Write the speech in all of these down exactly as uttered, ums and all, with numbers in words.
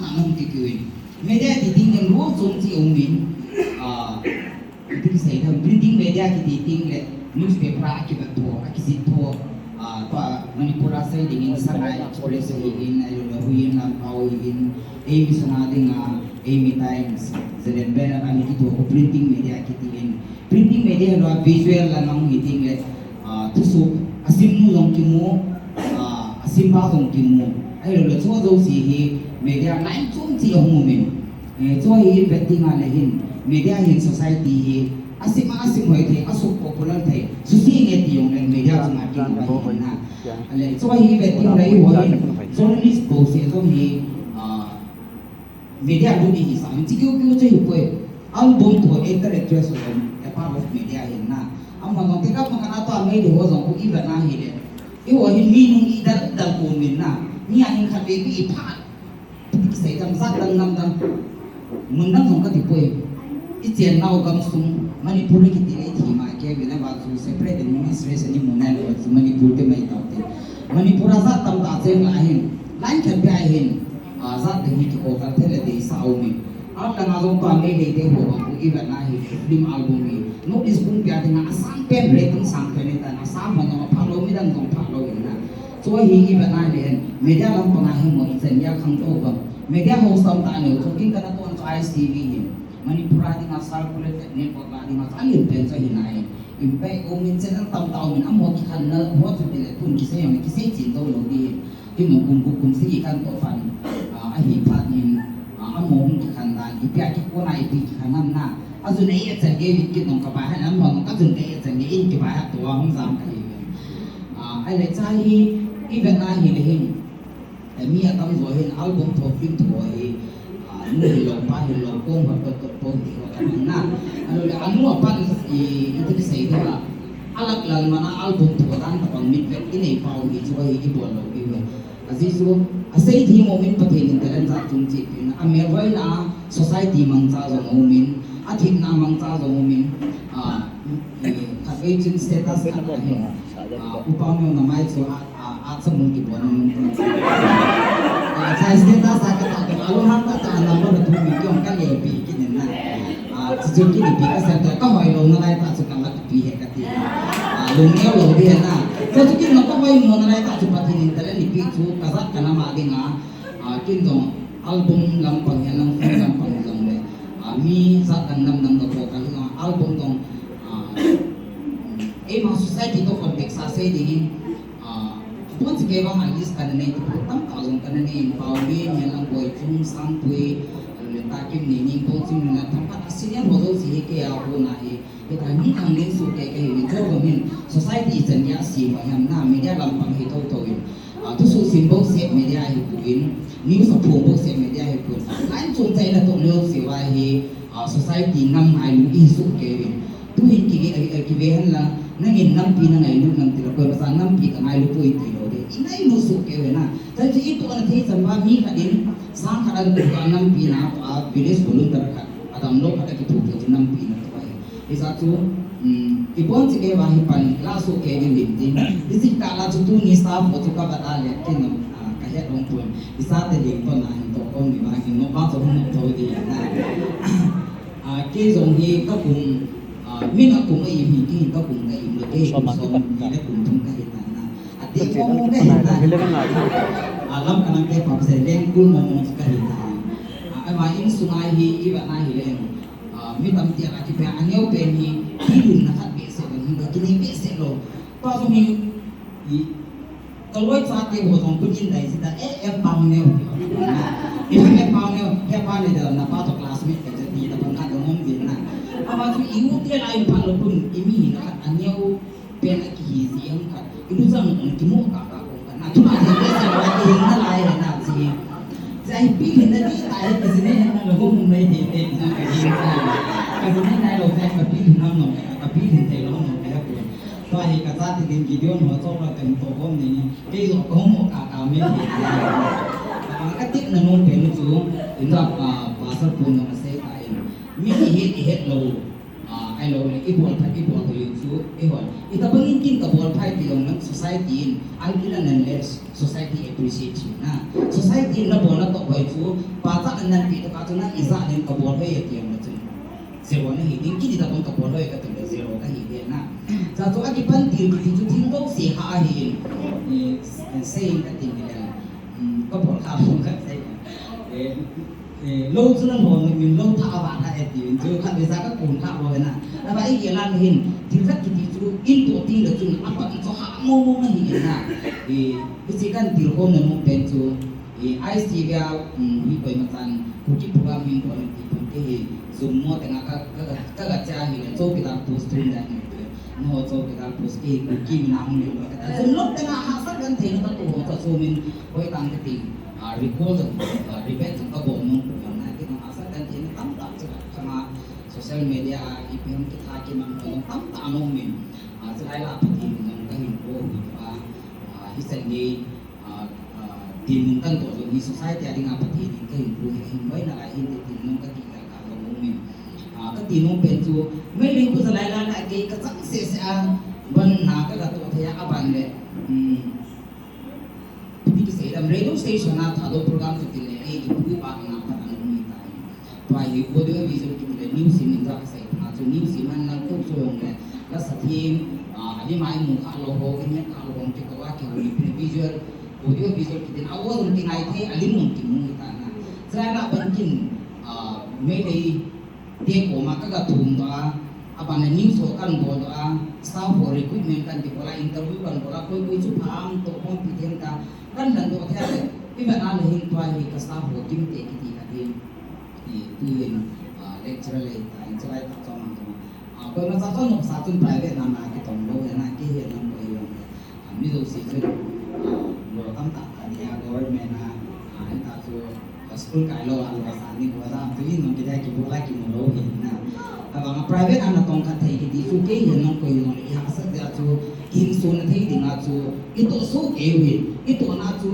Anung kikiu in. Media ti ding in rule chom chi um in. Ah, iti kisei tham, printing media kiti ding le newspaper a kivet tho, akijih tho. Ah, tua Manipur a sei ding in Sangai Express hi in, ahilou le Huiyin Lamphao hi in, eimi sana ding a, eimi Times, Zalen Banner a mi kitho ko printing media kiti in. Printing media lo visual la nang hi ding le, ah, thusoh asim nu jong kimu, ah, asim pa jong kimu. Ahilou le chu jouse hi media line chom chi ahung um in. Eh, chu hi vet ding a le hin, media hin society hi asim a asim hoi thei, asuk popular thei, susi nge ti jong le media chunga kimu ahi na. Ale, chu hi vet ding le hi ho hin, journalist ko se jong hi, ah, media lut ihi sa hin, chi kiu kiu chu hi poi. Album tho actor actress ho jong a part of media hin na. Amahon jong tekah ma kana tua mei di ho jong ku i vet na hi le. I ho hin mi nung i dal dal ko min na. Mi a hin khat ve bi i phat. Kisei dang jat dang nam dang. Mun dang jong kati poi. I chen nau gam sung Manipur kiti le i thi ma ke ve na va chu separate administration i mu nai lo chu Manipur te mai tau te. Manipur a jat tam ta chen la hin. Line khat pe a hin. Ah, jat ding hi kikokal thei le deisah um in. Alang a jong tua Meitei te ho bang u i vet na hi film album hi. North East pumpi a dinga asang pen rating sang pen in tan asang hon jong aphalou midang jong phalou in na. Chu hi i vet na le hin media lampang a hi mo i chan ya khangtou bang. Media ho sam ta neu chu kin kana ton chu I S T V hi. Manipur a dinga circulate network a dinga chu alin pen chu hi na hi. Impact um in channel tam ta um in amaho kikhen na ho chu ti le tun kisei jong kisei chin jou lou di hi. Kin nung kum gup kum sagi kan toh pan, ah, ahi phat in, ah, amaho hung kikhen dan, ipi a kikon a ipi kikhen ham na. Ajun ei achan gei in kin nung kabai han amaho nung kajun ei achan gei in kibai hat tua hung jam kahi. Ah, ahile chu hi, i vet na hi le hin, eh, mi atamjo hin album tho, film tho hi, ah, nu hilou, pa hilou, kong hot tot tot pon ti ho ta na. Ahile anu apan i, i ti sei ding a. Alak lal mana album tho dan tabang mit vet i nei pau hi chu hi i bol lou hi. Ajeh chu, asei thei mo min Pathen in talent jat chom chi pen, amelhoina society mangcha jong um in, athipna mangcha jong um in, ah, eh, khatvei chun status khat ahin, ah, upa mo na mai chu a, a, a chamul kibol na mun. Ah, chai status a kata, alo hang kata, number thum min kong kale pi kinin na. Ah, chu chu kini pi ka sa ta, ka hoi lou nalai ta chu ka lak pi he kati. Ah, lung neo lou di na. Chu chu kin ma ka hoi mo nalai ta chu Pathen in talent ipi chu ka jat ka nam a ding a. Ah, kin jong album lampang hi lang film lampang hi jong le. Ah, mi jat dang nam dang ka ko ka lang a album jong, ah, eima society to context a sei ding in, ah, bon si kei vang a list kana nei tu tam ta jong kana nei in Paomin, Ngenlang, Boichung, Sangpui, le Takim, Neining, Bongchim, le na tam khat a senior ho jouse hi kei a kona hi. Hita hi hung len soh kei kahi uvin, chu jong hin society chan gei a seiyu ahi ham na, media lampang hi thotho in. Ah, thusoh sim bou seh media hi poi, news aphong bou seh media hi poi. Line chom cha in atoh leu seh uva hi, ah, society nam ngailu i hi soh kei uvin. Tu hin kive, eh, eh, kive hen lang, nangin nampi na ngailu nam ti lou, koima chan nampi ka ngailu poi ti lou de. I ngailu soh kei uve na. Chuche i tohna thei chan uva mi khat in, sang khat a kitoh a nampi na toh a village volunteer khat, adam lou khat a kitoh toh chu nampi na toh ahi. Hijeh chun, um, i bon chi kei uva hi pan la soh kei diu hin tin. Hiche kah a chu tuni staff ho chu ka vet a le kin, ah, ka het lou pon. I chate ding toh na hin toh kom ni ma kin no ba chu hung toh di na. Ah, kei jong hi ka kum, ah, min a kum a im hi kei hin ka kum ka im lou kei kum som ni le kum thum ka hi ta na. Ati ko mo ka hi ta. Ah, lam ka nang te pap se leng kul mo mo ka hi ta. Ah, ama insung a hi, i vet na hi le. Ah, mi tamtah a kipe a neo pen hi, pi lhun na khat behseh lou, hin ka kinei behseh lou. Tua jong hi, i, ka loi chate ho jong kun in dai jita, eh, eh, pang neo. I, eh, pang neo, he pa ne da na pa to classmate ka jati da pang khat da mong jin na. Ama chu i u te lai pa lou kun, i mi na khat a neo pen a kihi ji em khat. I lu jang na kimu ka ka kong ka na. Tuma ji pe se la kihi na lai na ji. Jai pi hin na di ta he ka ji ne na lo hom mai de de na ka ji. Ka ji ne na lo ka ka pi hin nam no ka pi hin te lo no ka ko. Pa hi ka ta ti din Gideon ho to la ka hin to hom ni. Ke jo ka hom ka ka me de. Ka tip na no pe no chu. In da pa pa sa pu no ka se ta in. Mi hi hi het lo. Ah, Ahilou le, ibol phat, ibol hoi u chu, eihon. Itobang in kin kabol phai ti jong leng society in, an kin anan le society appreciate chu na. Society in nabol natoh hoi chu, pachat anan pi toh kah chu na ijat in kabol hoi e ti jong le chun. Zero nahi ding, kin itobang kabol hoi kati le zero kahi ding na. Chuche chu akipan til kiti chu thil doh se kha ahi in. Eh, saying kati le, um, kabol kha lou kasei. Eh, Eh, lou chu nalhom in, lou thah a vah kha e ti in chu, khatvei cha kakon kha lou e na. Ahivang igel a hin, thil khat kiti chu, in toh teng le chun, apat chu hah mong mong ahi in na. Eh, hiche kahin tilkhou nom pen chu, eh, I C V a, um, hi koima chan, Kuki program hin bol in ti pon kei hi, Zoom mo tenga ka, ka, ka, ka, kache ahi le, chowkidar post thum dan hi. Nangho chowkidar post kei Kuki min a hung lhung kati. Jumlou tenga hahsat kahin thei na katoh ho chu min hoi tang kati. Ah, recall jong, ah, revenge jong kabol nom pon na kiti hahsat kahin thei na tamtah chu khang a social media a ipi ham kitha kimang ho jong tamtah aum in. Ah, chulai lah a Pathen in jong kahin kou u hi a, ah, hichan gei Ah, ah, dinmun kahin toh jong hi society a dinga Pathen in kahin kou hi, ahin boina lai hinte tin jong kati kha jong um in. Ah, kati nom pen chu, Meitei khu jalai lai a kei kachang seh seh a, ban na ka, katoh thei a, aban le, um, ipi kisei dam, radio station a Thadou program chu ti le, ei, ipi bang na pat ana um in tai. Tua hi audio visual kiti le news in, in ja kasei phat chu news in man lang tu chu jong le, la sa thim, ah, alim a imu kha lou ho, ihet kha lou ho, kitoh a kihou ni pi visual, audio visual kiti a, audio jong kingai thei, alim jong kimu ta na. Chulai lah a ban kin, ah, Meitei te koma ka, kathum doh a, aban le news ho kahin bol doh a, staff ho recruitment kahin kibol a, interview kahin bol a, koi koi chu pha am toh khom pi them ta, kahin dan doh thei le, ivet a le hin tua hi ka staff ho Kimte kiti kati. I, tu hin, ah, lecturer le, ah, in chalai ta chong ang chong. Ah, koima cha chun nopsa chun private na na kitong lou, ya na kei hi nang koi jong. Ah, mi jouse chun, ah, lou tamtah ta ni a government a, ah, hita chu, ah, school kai lou a, lou sa ni ko ja, tu hin nong kei ja kibol a kimu lou hi na. Ahivang a private a natong khat thei kiti chu kei hi nang koi jong le, i hahsat jeh a chu, kihinsona thei ding a chu, i toh soh kei u hi, i tohna chu,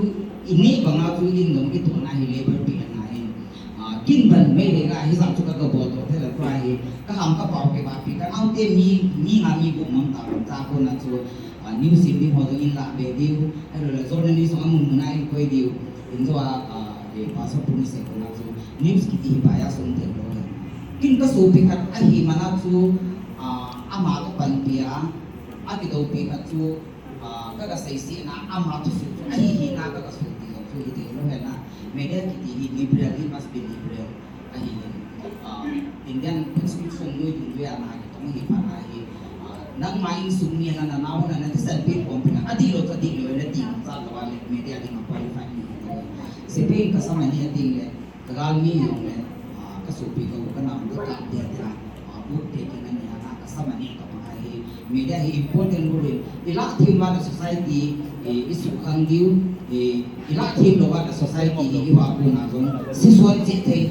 i neh bang a chu, in jong i tohna hi labour peace ana hin. Ah, kin ban Meitei a hijat chu ka, kabol toh thei le tua hi, ka ham ka pao kei ba pi ka naote mi, mi nga mi gup mang ta, ta kona chu, ah, news sim ding ho jong in lah be diu, ahilou le journalist jong amun mun a in koi diu, in jo a, ah, eh, pastor pu ni se kona chu, news kiti hi bias um thei lou. Kin ka sopi khat ahi man a chu, ah, ama toh panpi a, akidoupi khat chu, Ah, ka, kaseisih na, ama thusoh chu, ahi hi na ka, kasopi jong chu hithei lou hen na. Media kiti hi liberal, he must be liberal. Ahi hi. Ah, Indian Constitution noi dungjuia na kitong hi phat ahi. Ah, nangma insung mi na, nanao na, nathisan pi khom pi na, adih lou chu adih lou, nati ngam cha lou a le, media dinga qualify ni hi lou. Sepai in kasam ani ading le, Ka galmi jong le, ah, ka sopi ka u ka nao ka kap dia dia, ah, vote taking ani a, ka sam ani ka pang ahi, media hi important role in, i lah them uva le society, i, i suhkhang diu, i, i lah them lou uva le society hi, i va kona jong, sison cheh thei,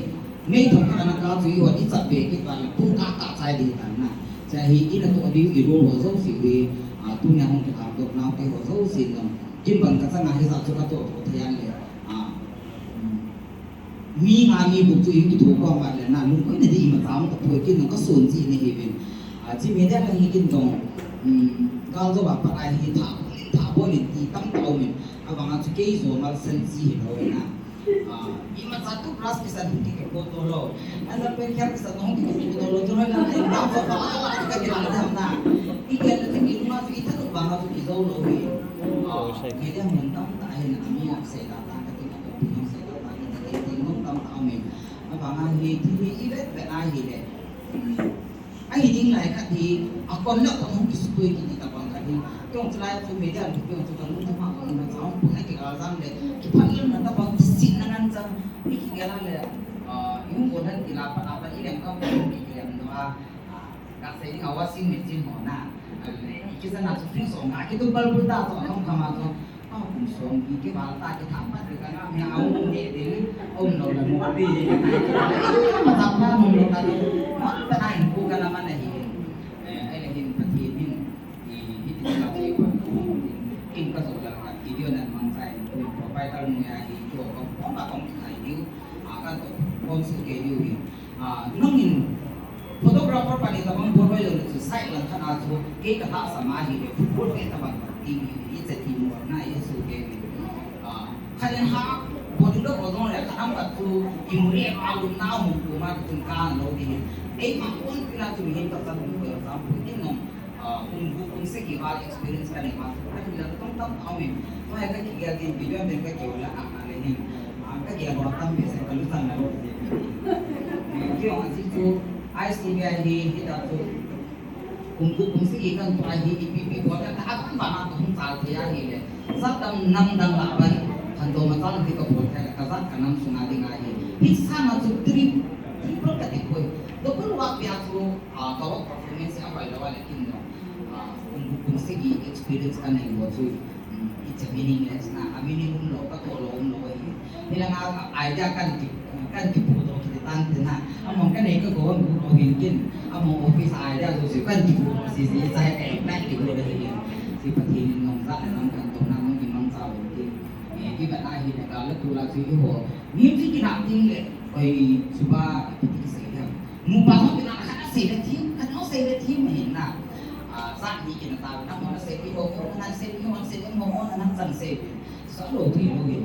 mei thong khat ana kap chu i hon i chap be kit uva le, pung kah kah chai ding tan na. Chua hi, i natoh diu, i role ho jouse hi, ah, tunia hung kikap doh nau te ho jouse jong, kin bang ka chang a hijat chu ka toh toh thei an le, ah, um, Mi nga mi gup chu i kitho khom uva le na lungkhoina ding imacha um tapoi, kin jong ka son ji na hi uvin. Ah, chi media lang hi kin jong, um, gal jo a pat a hi tha bol in, tha bol in ti tamtah um in. Avang a chu kei jo mal san ji hi lou na. Ah, imacha toothbrush kisan hung kikhe po to lou. Underpant kher kisan hung kikhe po to lou. Chu hoi na, in tam jo pa la la ka kila dam na. I kel na chu i lung a chu i thanop vang a chu kijo lou hi. Ah, media mun tamtah hin ami a sei la ta ka ti. Avang a hi thil hi i vet vet a hile, um, ahi ding lai khat hi, akon le akon hung kisukoi kiti tabang khat hi. Kei jong chulai chu media a thu kei jong chu ka lungthim a ka um le chang, puna kigal jam le, kiphatlelna tabang, kisihna ngen chang, i kigel a le, ah, i hung kon han ti la pat a pat i lem ka hung kikilem doh a, ah, Ka sei ding a washing machine ho na. Kisan a chu fridge ho na, kitu bal bul ta chu, hung kama chu. A kum som, ki, kival ta, kitham pat, ka na, mi a um ni ding, um lou la mo di. Ma ta pa, um lou ta di. Ma ta na in ku ka na ma na hi. Eh, ai le hin Pathen hin. Ni, ni ti na ti pa. Kin ka so la ka, video nan mang sai, ku provider mu ya hi, ko ko, ko ma kong kai diu. A ka to, kong su ke diu hi. A, nung in, Photographer pani tabang bol hoi lou chu side lang khat a chu kei ka lhahsam a ahile football te tabang team hi, i che team bol na i su ke ni. Ah, khat in ha bol ding ka bol jong le khat ham khat chu i mu le a lum na mu ko ma chun ka na lou ding. Ei ma kon pina chu mihem ta chan ko sam ko tin no. Ah, kum gup kum sagi val experience ka nei ma chu ka thil dang tam tam a um in. Tua hi ka kigel ding video ding ka kigel a a le hin. Ah, ka gel lou tam behseh ka lusang na lou ding. Eh, kei jong ajeh chu I C B I hi, hi ta chu kum gup kum sagi kan tua hi ipi ipi bol ka ta a kan ba na ka hung chal thei ahile. Jat dang nam dang lah ban khantou machal ding ka bol thei ka jat ka nam sunga ding ahi. Hi sanga chu tri-, triple ka ti poi. Double work pia chu, ah, ka work performance a hoilou a le kin no. Ah, kum, kum sagi experience ka nei lou chu, mm, it's a meaningless na, a meaning umlou, ka toh lou umlou ahi. Hilanga idea kan ki, kan kipu doh kiti tan te na, among ka nei ka go umlou hin kin, among office idea jouse kan kipu doh sese, chai ka apply kigo le hin. Chu Pathen in nung jat le nam khantouna nung imang chau hin kin. Eh, i vet a hile ka la tu la chu i ho. Music in a ding le, oi, chuba, ipi ti kisei le. Nupa ho kina khat a sei le thim, khat a sei le thim hi na. Ah, jat ni kina ta, na mo na sei pi ho, mo na sei pi ho, sei mo mo na na chan sei pi. Sa lou thei lou hi.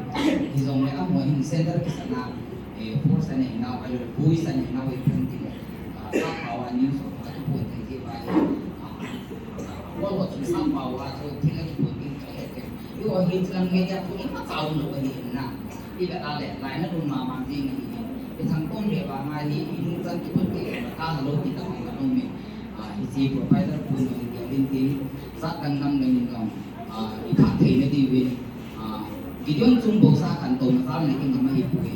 Hijongle amo hin center kisa na, eh, force a nei nau, a lou, voice a nei nau, eh, pen ti le. Ah, sa pao a news ho, a tu pon thei thei ba hi. Ah, wa wa chu sa pao a chu thil a kipon ding ka het ke. Yo hi chu lang media chu ima chau lou hi na. I vet a le, lai na lum mama ding ahi. I thangtom le vang a hi, i nungchan kipot kei le, ka na lou ti ka mai ka lou mi. Ah, hiche provider pu no hi kei din tin, jat dang nam dang in no. Ah, i phat thei na diuvin. Ah, Gideon chung bou sa khantou machal nei kingam ahi poi.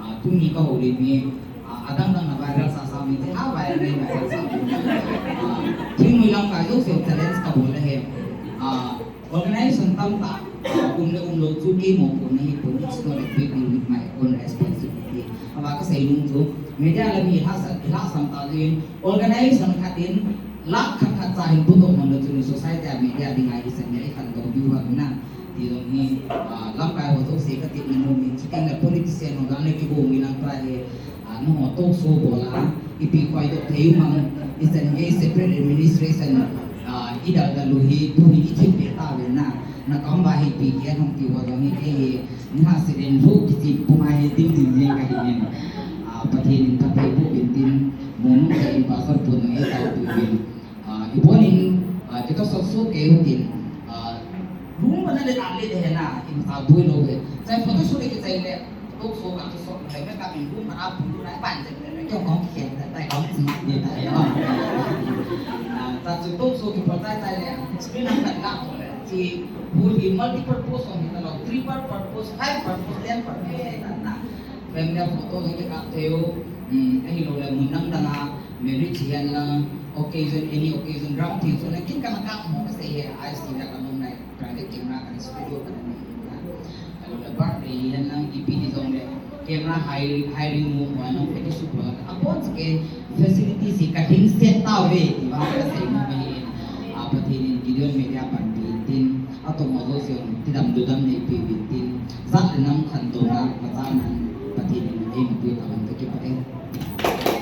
Ah, tuni ka houlim hi, ah, adang dang na viral sa sa mi te, ha viral nei viral sa mi. Ah, thingnoi lamkai jouse challenge ka bol ahi. Ah, Organization tamtah, ah, um le um lou chu kei mopohna hi pon, it's not a big deal with my own responsibility. Ava ka sei nung chu, media lam hi lhahsam, lhahsam ta jin, organization khat in, lakh khat khat cha hin pudoh man lou chu ni society a media ding a i san le i khantou diu ham na, ti jong hi, ah, lamkai ho jouse ka tepna nom in, chuteng le politician ho jong le kibol mi lang tua hi, Ah, nangho talk show bol a, ipi khoidoh thei u ham, i chan gei separate administration, ah, i dal dal u hi, tuni i thip be ta ve na, na kam ba hi ipi kei hung ti ho jong hi kei hi, na accident lou kichi puma hi ding ding jeng ka hi nin. Ah, Pathen in phatthei boh uvin tin, mo nung ka in pastor pu nung e tao tu vin. Ah, i bonin, ah, kita sot sot kei u tin, ah, room bana le na le de na, in sa bui lou ve. Chai photo shoot ki chai le, talk show ka tu sot le, me ka min room bana pu na ban je le, kyo kong khen ta, tai kong smat de ta ya. Ah, ta chu talk show ki pa tai tai le, screen ang kan la to le, chi bu hi multiple purpose ong ta lo, triple purpose, five purpose, ten purpose ta na. Family photo hi ka thei u, um, ahi lou le mun dang dang a, marriage hihen lang, occasion, any occasion, ram thil chu na kin ka na ka mo ka sei he, I S T V ka nom nai, private camera ka studio ka nei na. Ka lou le birthday hihen lang, ipi hijongle, camera hire, hiring mo, mo na photo shoot mo, a bon ke facility si ka ding set ta ve, ti ba ka sei mo ka hi, a Pathen in Gideon Media panpi tin, a tong mo jo se, ti dam du dam nei pi vin tin, jat le nam khantouna, ma jat nan, Pathen in ei mo pi ta ban ka kipah e.